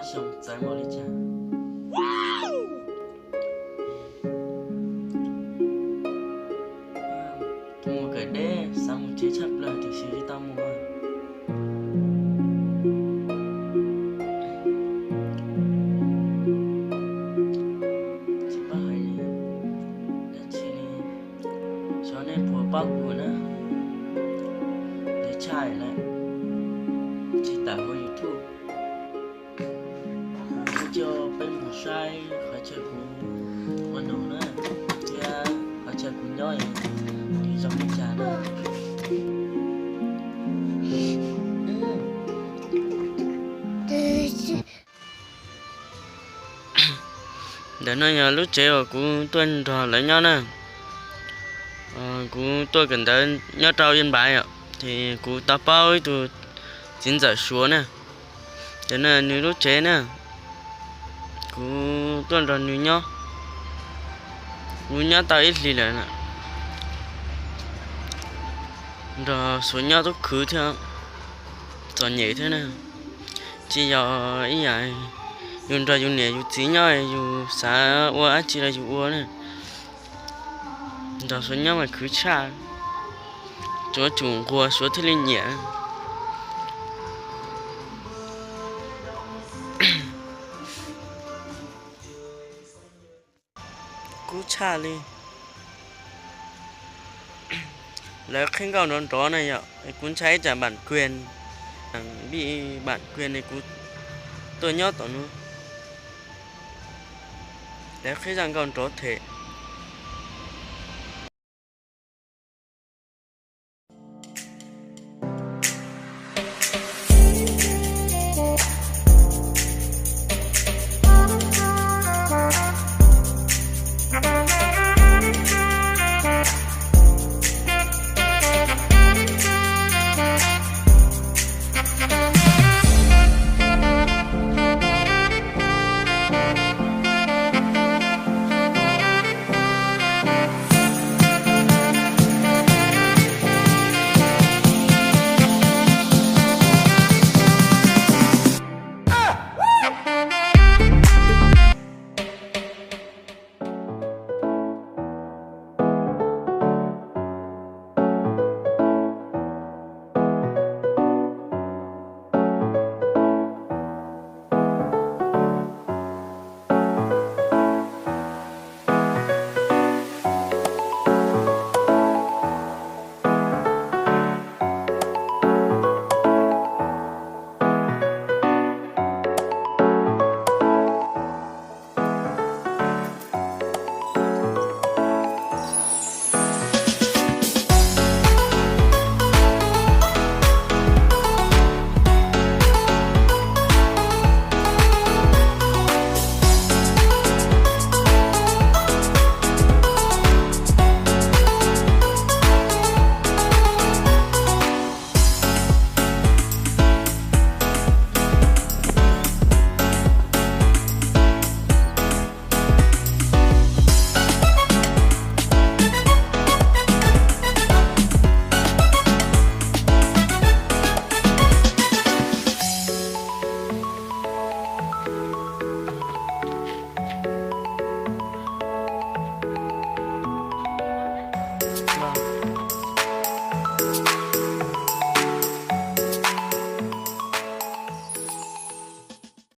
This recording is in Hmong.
Xyoo txawv npaum li cas. Tus mus kawm deb xav mus tsev tshaj plaws tiam sis tsis tau mus. Tsis paub hais li dab tsi li, xyov nej puas paub kuv na, ntawd tshaj lawm, tsis tawm hauv YouTube. Kuv coj peb mus saib qhov chaw kuv ua nus na, thiab qhov chaw kuv nyob zoo li cas na. Ntawm no yog lub tsev uas kuv tuaj nrog lawv nyob na. Kuv tuaj kawm ntawv nyob rau Yên Bái os, ces kuv tau paub ib tug txiv ntxawm Suav na. Ntawm no nws lub tsev na, kuv tuaj nrog nws nyob, kuv nyob tau ib hlis lawm na. Nrog Suav nyob tub khwv thiab, txom nyem thiab na. Tsis yog ib yam yus nrog yus niam yus txiv nyob yus xav ua dab tsi los yus ua na. Nrog Suav nyob mas khwv tshaj, tsuav tsum nquag Suav thiaj li nyiam. Kub tshaj li. Lawv qhib nkauj nrov nrov na yom, kuv ntshai ib tsam bản quyền, bị bản quyền ne kuv tuaj nyob tom no. Lawv qhib zaj nkauj nrov them.